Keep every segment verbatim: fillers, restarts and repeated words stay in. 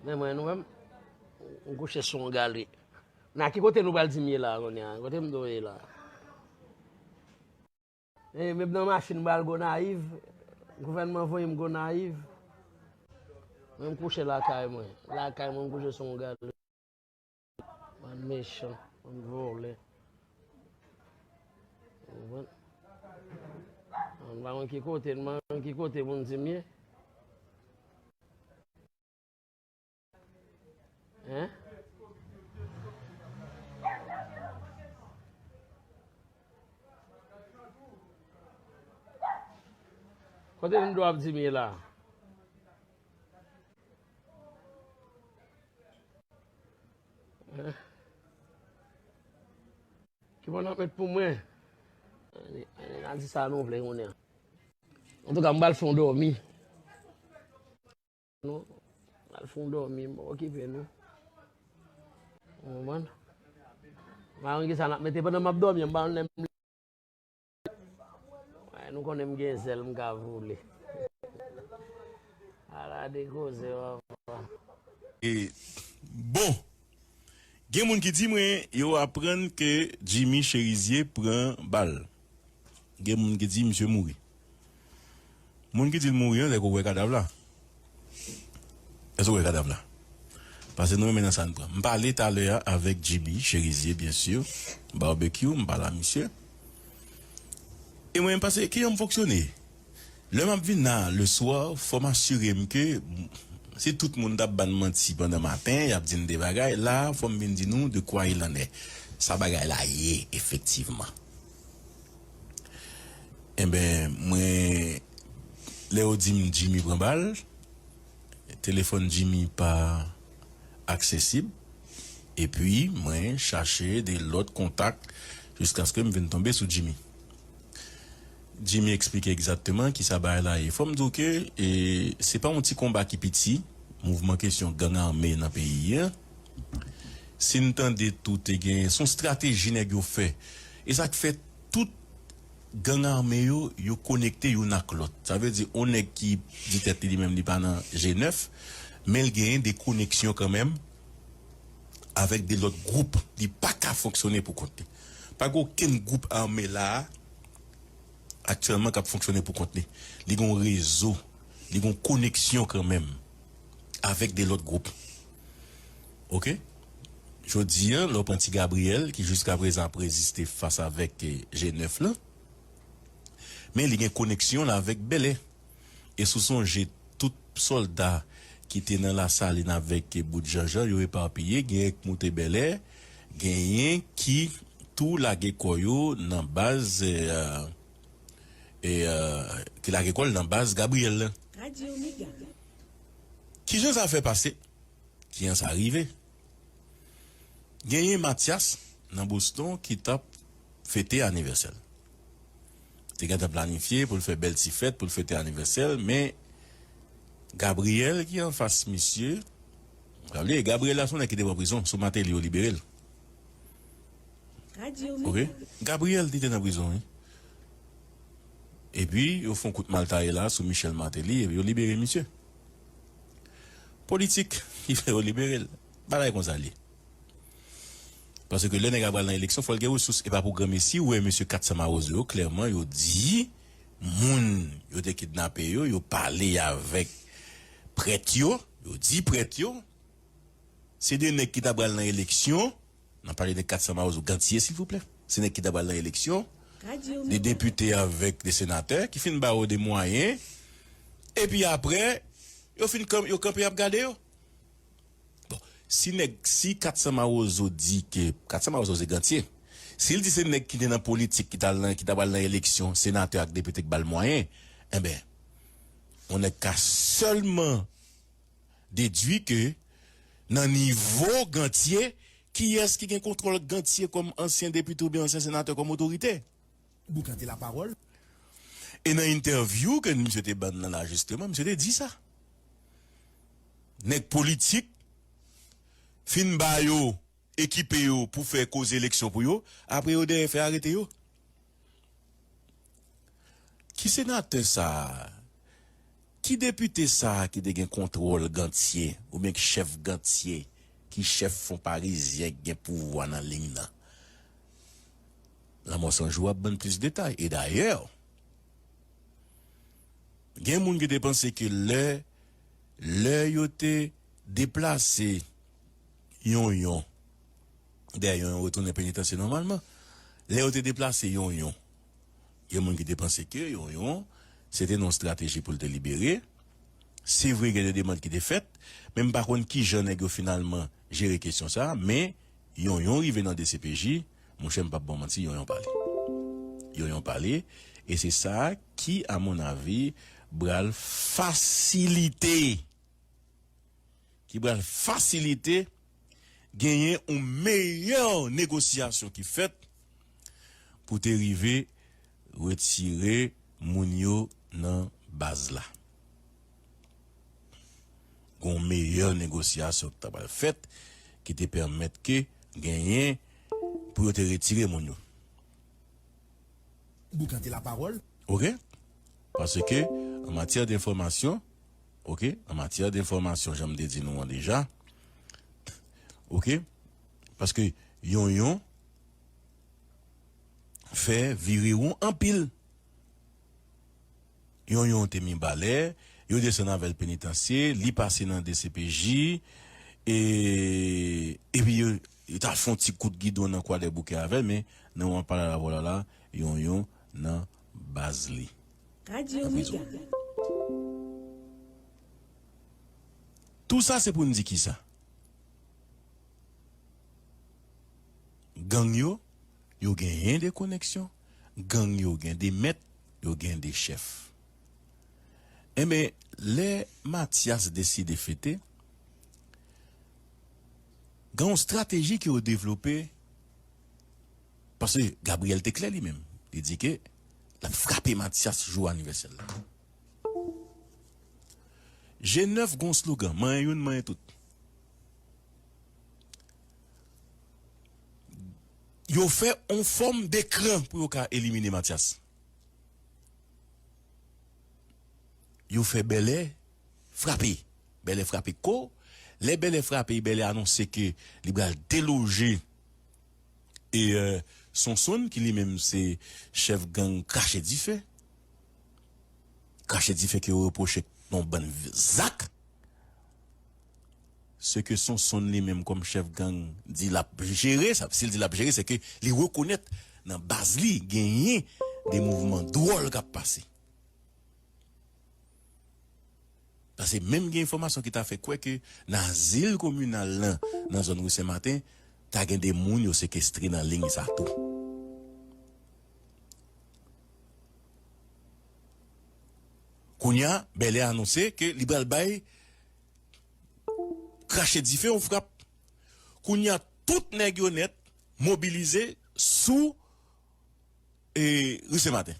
Men mwen, nou menm, m kouche sou yon galri. Nan ki kote nou pral di m ye la, kounye a? Kote m dwe ye la? E, menm nan machin, m pral Gonayiv. Gouvènman voye m Gonayiv. Mwen, m kouche lakay mwen. Lakay mwen, m kouche sou yon galri. Bann mechan, bann vòlè. Ou konprann? M pa konn ki kote, m pa konn ki kote pou n di m ye. Hein? Kote m dwe ap di m ye la? Hein? Ki bon ap met pou mwen? Ann, ann, ann di sa nou vle kounye a. Antouka, m pral fè yon dòmi. Nou, m pral fè yon dòmi, m pa okipe nou. Ou konprann? M pa konn kisa n ap mete pandan m ap dòmi, m pa konn lè m Ay, nou konnen m gen zèl, m ka vole. Ala de koze, papa. E, bon, gen moun ki di mwen yo aprann ke Jimmy Cherizier pran bal. Gen moun ki di misye mouri. Moun ki di l mouri an, se ke w wè kadav la. Èske w wè kadav la? Paske nou renmen nan sa n pran. M pale talè a avèk Jimmy Cherizier, byen si. Barbecue, m pale a misye. E mwen, m pase, kijan m fonksyone? Lè m ap vin la, le soir, fò m asire m ke si tout moun t ap ban m manti pandan maten, y ap di n de bagay, la, fò m vin di nou de quoi il en est. Sa bagay la ye, efektivman. Enben, mwen, lè yo di m Jimmy pran bal, telefòn Jimmy pa aksesib, epi mwen chache de lòt kontak jiskaske m vin tonbe sou Jimmy. Jimmy eksplike egzakteman kisa bagay la ye. Fò m di w ke, e, se pa yon ti konba ki piti, mouvman kesyon gang ame nan peyi a. Si n tande tou te gen, se yon estrateji nèg yo fè. E sa k fè tout gang ame yo, yo konekte youn ak lòt. Sa vle di, yon nèg ki di tèt li, li menm, li pa nan G nèf, men l genyen de koneksyon kanmenm avèk de lòt gwoup. Li pa ka fonksyone pou kont li. Pa gen okenn gwoup ame la a, aktyèlman k ap fonksyone pou kont li. Li gen yon rezo, li gen yon koneksyon kanmenm avèk de lòt gwoup. Oke? Jodi a, lè w pran Ti Gabriel, ki jiskaprezan ap reziste fas avèk, eh, G nèf lan, men li gen koneksyon l avèk Bèlè. E si w sonje, tout sòlda ki te nan Lasalin avèk Bout Janjan, yo epapiye, genyen k moute Bèlè, genyen ki tou lage kò yo nan baz, e, e, ki lage kò l nan baz Gabriel la. Kijan sa fè pase? Kijan sa rive? Genyen Mathias nan Boston ki t ap fete anivèsè l. Te gentan planifye pou l fè bèl ti fèt, pou l fete anivèsè l, men Gabriel ki anfas misye, w ap bliye, Gabriel la se yon nèg ki te pran prizon, sou Martelly yo libere l. Oke? Gabriel li te nan prizon, wi. Epi, yo fè yon kout maltaye la sou Michel Martelly, epi yo libere misye. Politik ki fè yo libere l. Bagay konsa l ye. Paske lè nèg la pral nan eleksyon, fò l gen resous. E pa pou granmesi, ou wè mesye Katsan Mawozo yo, klèman, yo di moun yo te kidnape yo, yo pale avèk prèt yo, yo di prèt yo, se de nèg ki ta pral nan eleksyon, n ap pale de Katsan Mawozo Gantye, silvouplè. Se nèg ki ta pral nan eleksyon, de depite avèk de senatè, ki fin ba yo de mwayen, epi apre, yo fin kan-, yo kanpe ap gade yo. Bon, si nèg, si Katsan Mawozo di ke, Katsan Mawozo se Gantye, si l di se nèg ki te nan politik ki t al nan, ki ta pral nan eleksyon, senatè ak depite k ba l mwayen, enben, yon nèg ka sèlman dedui ke nan nivo Gantye, kiyès ki gen kontwòl Gantye kòm ansyen depite oubyen ansyen senatè kòm otorite? Boukante lapawòl. E nan entèvyou ke misye te ban nan la, jisteman, misye te di sa. Nèg politik fin ba yo, ekipe yo pou fè koze eleksyon pou yo, apre yo dèyè fè arete yo. Ki senatè sa a? Ki depite sa a ki te gen kontwòl Gantye, oubyen ki chèf Gantye, ki chèf Fonparizyen ki gen pouvwa nan liy nan? Lanmò Sanjou ap ban n plis detay. E dayè, gen moun ki te panse ke lè, lè yo te deplase Yonyon, dayè Yonyon retounen penitansye nòmalman, lè yo te deplase Yonyon, gen moun ki te panse ke Yonyon, se te nan yon estrateji pou l te libere. Se vre, gen de demann ki te fèt, men m pa konn kijan nèg yo finalman jere kesyon sa a, men Yonyon rive nan D C P J, monchè, m p ap ba w manti, Yonyon pale. Yonyon pale, e se sa ki, a mon avi, pral fasilite, ki pral fasilite genyen yon meyè negosyasyon ki fèt pou te rive retire moun yo nan baz la. Gon meyè negosyasyon ki ta pral fèt, ki te pèmèt ke genyen pou yo te retire moun yo. Boukante lapawòl. Oke? Paske, an matyè de enfòmasyon, oke? An matyè de enfòmasyon, jan m te di nou an deja, oke? Paske, Yonyon fè vire won anpil. Yonyon te Mibalè, yo desann avè l penitansye, li pase nan D C P J, e, epi yo, yo ta fè yon ti kout gidon nan Kwadèboukè avè l, men nan moman pale a la vwala la, Yonyon nan baz li. Radyo Nan prizon. Mega. Tou sa se pou n di kisa? Gang yo, yo genyen de koneksyon. Gang yo gen de mèt, yo gen de chèf. Enben, lè Mathias deside fete, gen yon estrateji ke yo devlope, paske Gabriel te klè li menm. Li di ke l ap frape Mathias jou anivèsè l la. G nèf gen yon slogan, manyen youn, manyen tout. Yo fè yon fòm dekran pou yo ka elimine Mathias. Yo fè Bèlè frape. Bèlè frape ko. Lè Bèlè frape, Bèlè anonse ke li pral deloje e, euh, Sonsonn, ki li menm se chèf gang Krache Dife. Krache Dife ke yo repwoche yon bann zak. Se ke Sonsonn li menm kòm chèf gang di l ap jere, sa, si l di l ap jere, se ke li rekonèt nan baz li genyen de mouvman dwòl k ap pase. Paske menm gen enfòmasyon ki ta fè kwè ke nan azil kominal lan, nan zòn Ri Sen Maten, ta gen de moun yo sekestre nan liy sa tou. Kounye a, Bèlè anonse ke li pral bay Krache Dife yon frap. Kounye a, tout nèg yo nèt mobilize sou e, Ri Sen Maten.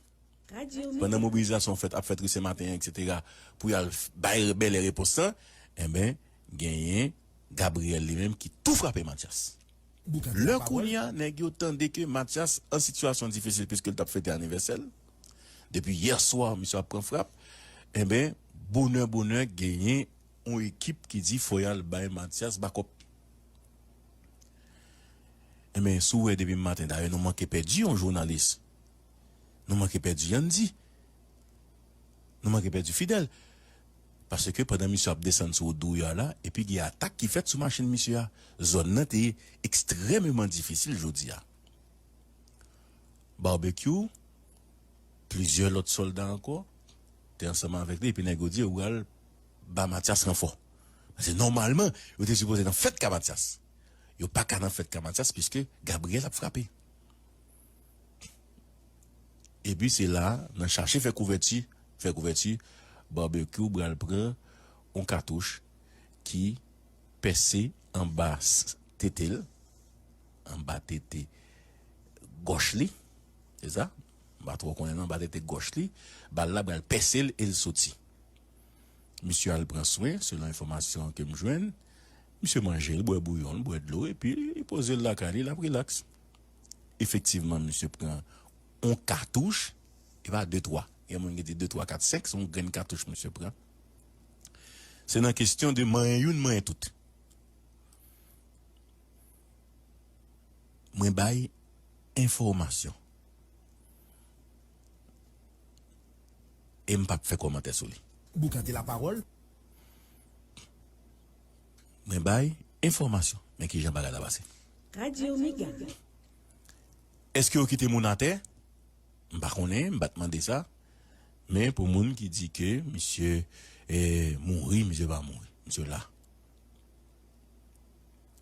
Radyo Mega. Pandan mobilizasyon fèt, ap fèt Ri Sen Maten an, etsetera, pou y al f-, bay Bèlè repons lan, enben, genyen Gabriel li menm ki tou frape Mathias. Lè kounye a, nèg yo tande ke Mathias an sitiyasyon difisil piske l t ap fete anivèsè l, depi yè swa, misye ap pran frap, enben, bonè, bonè, genyen yon ekip ki di fò y al bay Mathias bakòp. Enben, si w wè depi maten, dayè, nou manke pèdi yon jounalis. Nou manke pèdi Yandi. Nou manke pèdi Fidèl. Paske pandan misye ap desann sou wout Drouillard la, epi gen atak ki fèt sou machin misye a. Zòn nan te ekstrèmeman difisil jodi a. Barbecue, plizyè lòt sòlda ankò te ansanm avèk li, epi nèg yo di yo pral ba Mathias ranfò. Paske nòmalman, yo te sipoze nan fèt ka Mathias. Yo pa ka nan fèt ka Mathias, piske Gabriel ap frape. Epi se la, nan chache fè kouvèti, fè kouvèti, Barbecue pral pran yon katouch ki pèse anba s-, tete l, anba tete gòch li, se sa? M pa twò konnen non, anba tete gòch li, bal la pral pèse l e l soti. Misye al pran swen, selon enfòmasyon ke m jwenn. Misye manje, l bwè bouyon, l bwè dlo, epi li poze l lakay li, l ap rilaks. Efektivman, misye pran yon katouch, e pa de, twa. Gen moun ki di de, twa, kat, senk, se yon grenn katouch misye pran. Se nan kesyon de manyen youn, manyen tout. Mwen bay enfòmasyon. E m p ap fè kòmantè sou li. Boukante lapawòl. Mwen bay enfòmasyon. Men kijan bagay la pase. Radyo Mega. Èske yo kite moun atè? M pa konnen, m pa t mande sa. Men pou moun ki di ke misye, eh, mouri, misye pa mouri. Misye la.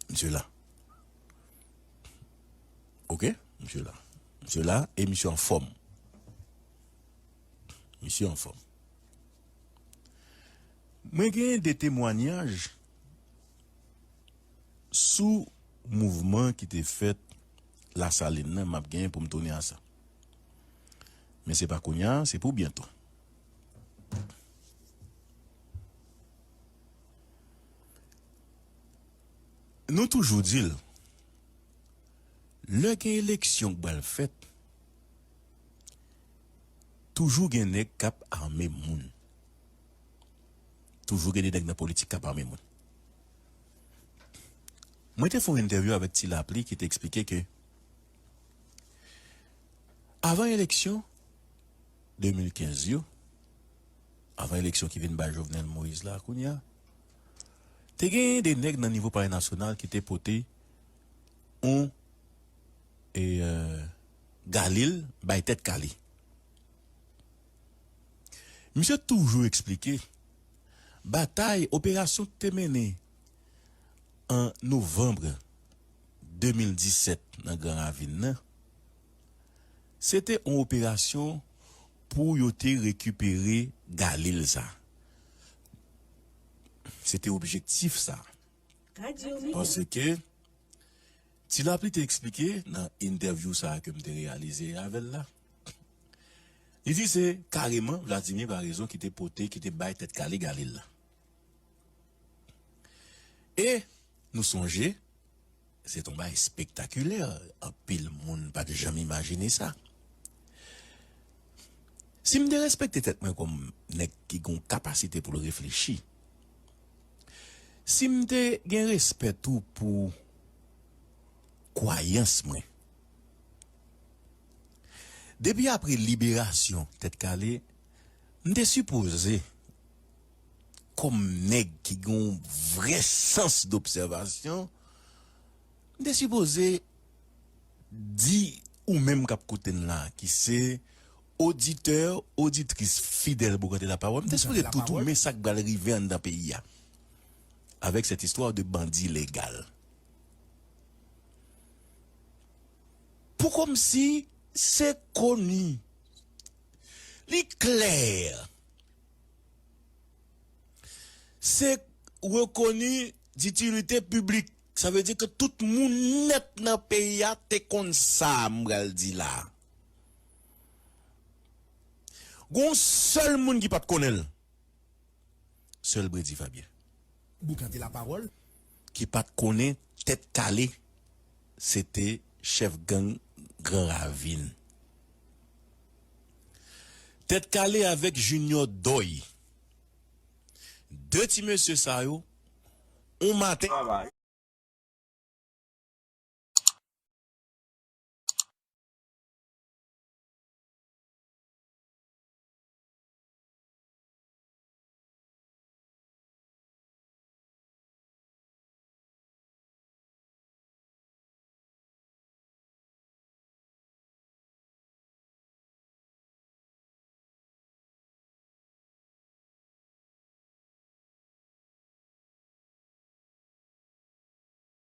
Misye la. Oke? Misye la. Misye la e misye anfòm. Misye anfòm. Mwen gen de temwanyaj sou mouvman ki te fèt Lasalin nan, m ap gen pou m tounen a sa. Men se pa kounye a, se pou byento. Nou toujou di l, lè gen eleksyon k pral fèt, toujou gen nèg k ap ame moun. Toujou gen de nèg nan politik k ap ame moun. Mwen te fè yon entèvyou avèk Ti Lapli ki te eksplike ke avan eleksyon de mil kenz yo, avan eleksyon ki vin bay Jovenel Moïse la kounye a, te gen de nèg nan nivo Palè Nasyonal ki te pote yon, e, euh, galil bay Tèt Kale. Misye toujou eksplike batay, operasyon ki te mennen an novanm de mil disèt nan Gran Ravin nan, se te yon operasyon pou yo te rekipere galil sa. Se te objektif sa. Paske Ti Lapli te eksplike nan entèvyou sa a ke m te reyalize avè l la, li di se kareman Vladimir Paraison ki te pote, ki te bay Tèt Kale galil la. E nou sonje, se te yon bagay espektakilè, anpil moun pa t janm imajine sa. Si m te respekte tèt mwen kòm nèg ki gen yon kapasite pou l reflechi, si m te gen respè tou pou kwayans mwen, depi apre liberasyon Tèt Kale, m te sipoze, kòm nèg ki gen yon vrè sans dobsèvasyon, m te sipoze di ou menm k ap koute n la, ki se oditè, oditris fidèl Boukante Lapawòl, m te sipoze tou toumen sa k pral rive anndan peyi a. Avec cette histoire de bandi légal. Pou kòmsi se koni, li klè, se rekoni ditilite piblik. Sa vle di ke tout moun nèt nan peyi a te konn sa m pral di la. Gon sèl moun ki pa t konnen l. Sèl Bredi Fabien. Boukante Lapawòl. Ki pa t konnen Tèt Kale se te chèf gang Gran Ravin. Tèt Kale avèk Junior Doy. De ti mesye sa yo, yon maten,